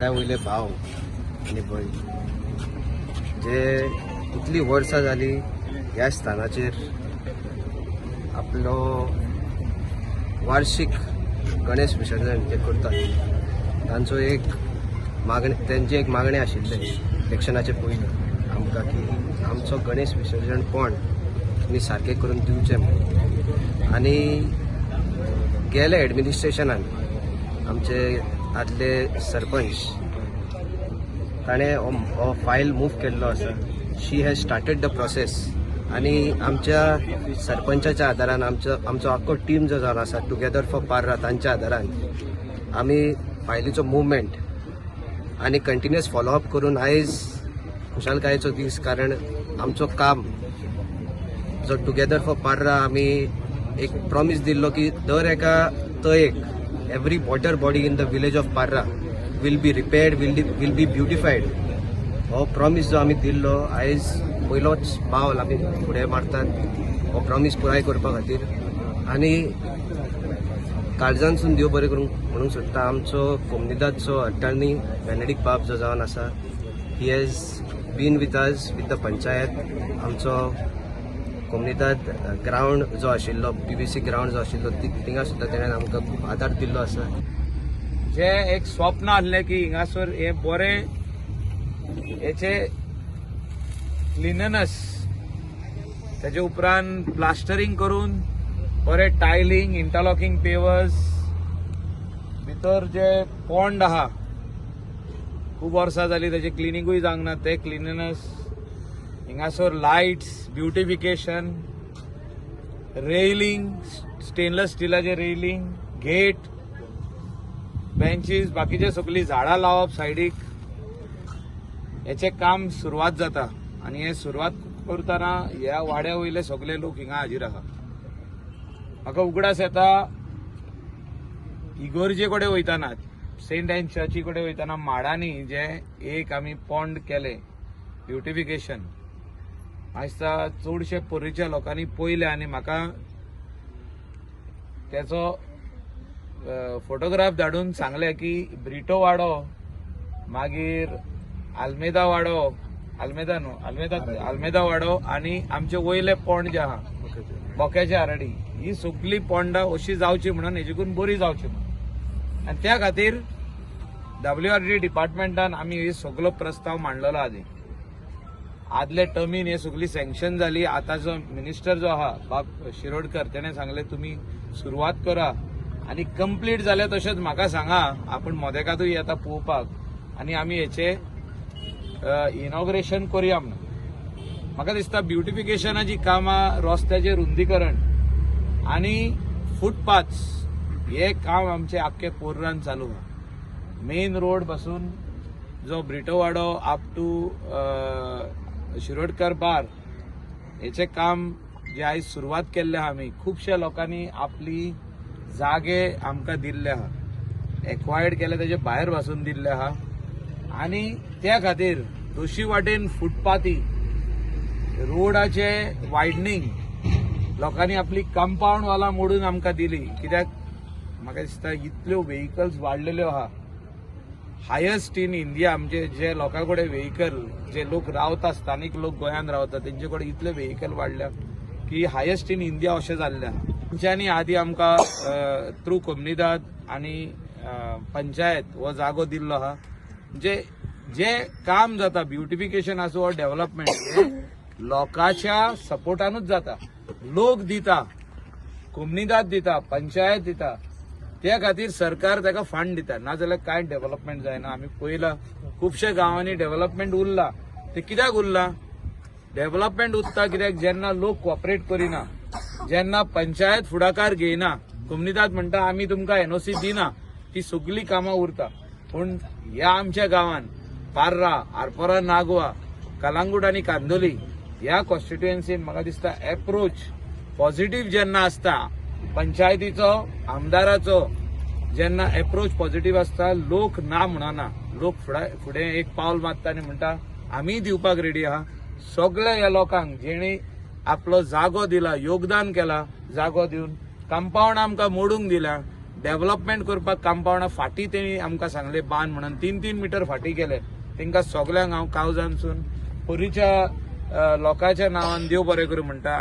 वयले भाव आनी भयण जे इतलीं वर्सां जालीं ह्या स्थानाचेर आपलो वार्षीक गणेश विसर्जन जे करतात, तांचो एक मागणे, तेंची एक मागणें आशिल्लें इलेक्शनाचे पयलीं आमकां की आमचो गणेश विसर्जन पण तुमी सारकें करून दिवचें म्हणून. आनी गेले एडमिनिस्ट्रेशनान आमचे आदले सरपंच ताणें हो फायल मूव केल्लो आसा. She has started the process आनी आमच्या सरपंचाच्या आदारान, आमचो आमचो आख्खो टीम जो जावन आसा टुगेदर फॉर पार्रा, तांच्या आदारान आमी फायलीचो मुवमेंट आनी कंटिन्युअस फॉलोअप करून आयज खुशालकायेचो दीस, कारण आमचो काम जो टुगेदर फॉर पार्रा आमी एक प्रॉमीस दिल्लो की दर एका तयेक, every water body in the village of Parra will be repaired, will be beautified. हो प्रॉमीस जो आमी दिल्लो, आयज पयलोच पावल आमी फुडें मारतात हो प्रॉमीस पुराय करपा खातीर. आनी काळजानसून देव बरें करूंक म्हणूंक सोदता, आमचो कोमनिदादचो अटर्नी बेनेडिक बाब जो जावन आसा, he has been with us, with the panchayat. आमचो कोमनिदाद ग्रावंड जो आशिल्लो, पीव्हीसी ग्रावंड जो आशिल्लो, थिंगा सुद्दां तेणें आमकां खूब आदार दिल्लो आसा. जे एक स्वप्न आहलें की हिंगासर हे बरें हेचे क्लिननेस, तेजे उपरांत प्लास्टरिंग करून बरें टायलिंग, इंटरलॉकिंग पेवर्स, भितर जे पॉन्ड आहा, खूब वर्सां जाली तेजें क्लिनिंगूय जावंक ना, ते क्लिननेस, हिंगासर लायट्स, ब्युटिफिकेशन, रेलिंग, स्टेनलेस स्टिलाचे रेलिंग, गेट, बेंचीस, बाकीचे सगळीं झाडां लावप सायडीक, हेचें काम सुरवात जाता. आनी हे सुरवात करतना ह्या वाड्या वयले सगळे लोक हिंगा हाजीर आहा. म्हाका उगडास येता, इगोर्जे कडेन वयतना, सेंट एन चर्ची कडेन वयतना माडांनी जे एक आमी पॉन्ड केले ब्युटिफिकेशन, म्हाका दिसता चडशे पर्रीच्या लोकांनी पळयले आनी म्हाका तेचो फोटोग्राफ धाडून सांगले की ब्रिटो वाडो, मागीर आल्मेदा वाडो, आल्मेदा न्हू, आल्मेदा, आल्मेदा वाडो आनी आमचे वयले पोंड जे आहा बोक्याचे आरडी, ही सगळी पोंडां अशी जावची म्हणून, हेजेकून बरी जावची म्हणून. आनी त्या खातीर डब्ल्यूआरडी डिपार्टमेंटान आमी ही सगलो प्रस्ताव मांडलेलो. आदी आदले टर्मीन हे सगळी सँक्शन जाली. आतांचो मिनिस्टर जो आहा बाब शिरोडकर, तेणे सांगले तुमी सुरवात करा आनी कंप्लीट जाले तशेंच म्हाका सांगा, आपूण मोदेकातूय येता पळोवपाक आनी आमी हेचे इनॉग्रेशन करूया म्हणून. म्हाका दिसता ब्युटिफिकेशनाची कामां, रस्त्याचें रुंदीकरण आनी फुटपाथ्स हे काम आमचे आख्खे पोर्रान चालू आहा. मेन रोड पासून जो ब्रिटोवाडो अप टू शिरोडकर बार, हेचें काम जे आयज सुरवात केल्ले आहा आमी, खुबश्या लोकांनी आपली जागे आमकां दिल्ले आहा, एक्वायर्ड केले तेजे भायर पासून दिल्ले आहा. आनी त्या खातीर दोशी वाटेन फुटपाथी, रोडाचे वायडनींग, लोकांनी आपली कंपाऊंड वॉलां मोडून आमकां दिली, कित्याक म्हाका दिसता इतल्यो व्हेकल्स वाडलेल्यो आहा, हायस्ट इन इंडिया. आमचे जे लोकां कडेन व्हेकल, जे लोक रावता, स्थानीक लोक गोंयांत रावता, तेंचे कडेन इतले व्हेकल वाडल्या की हायस्ट इन इंडिया अशें जाल्लें आहा. तेंच्यांनी आदी आमकां थ्रू कोमनिदाद आनी पंचायत हो जागो दिल्लो आहा. म्हणजे जे काम जाता, ब्युटिफिकेशन आसूं वा डेव्हलपमेंट, हे लोकांच्या सपोर्टानूच जाता. लोक दिता, कोमनिदाद दिता, पंचायत दिता, त्या खातीर सरकार ताका फंड दिता. नाजाल्यार कांय डेव्हलपमेंट जायना. आमी पळयलां, खुबश्या गांवांनी डेव्हलपमेंट उरला. ते कित्याक उरला? डेव्हलपमेंट उरता कित्याक जेन्ना लोक कॉपरेट करिना, जेन्ना पंचायत फुडाकार घेयना, कोमनिदाद म्हणटा आमी तुमकां एनओसी दिना, ती सगळीं कामां उरता. पूण ह्या आमच्या गांवान, पार्रा, आरपोरा, नागवा, कलांगूट आनी कांदोली ह्या कॉन्स्टिट्युएन्सीन म्हाका दिसता एप्रोच पॉझिटिव्ह जेन्ना आसता पंचायतीचो, आमदाराचो, जेन्ना एप्रोच पॉझिटिव्ह आसता, लोक ना म्हणना. लोक फुडें फुडें एक पावल मारता आनी म्हणटा आमीय दिवपाक रेडी आहा. सगळ्या ह्या लोकांक जेणी आपलो जागो दिला, योगदान केला, जागो दिवन कंपाऊंड आमकां मोडूंक दिला. डेव्हलपमेंट करपाक कंपावंडा फाटीं तेणी आमकां सांगले बांद म्हणून 3-3 मिटर फाटीं केले. तांकां सगल्यांक हांव कावजानसून परीच्या लोकांच्या नांवान देव बरें करूं म्हणटा.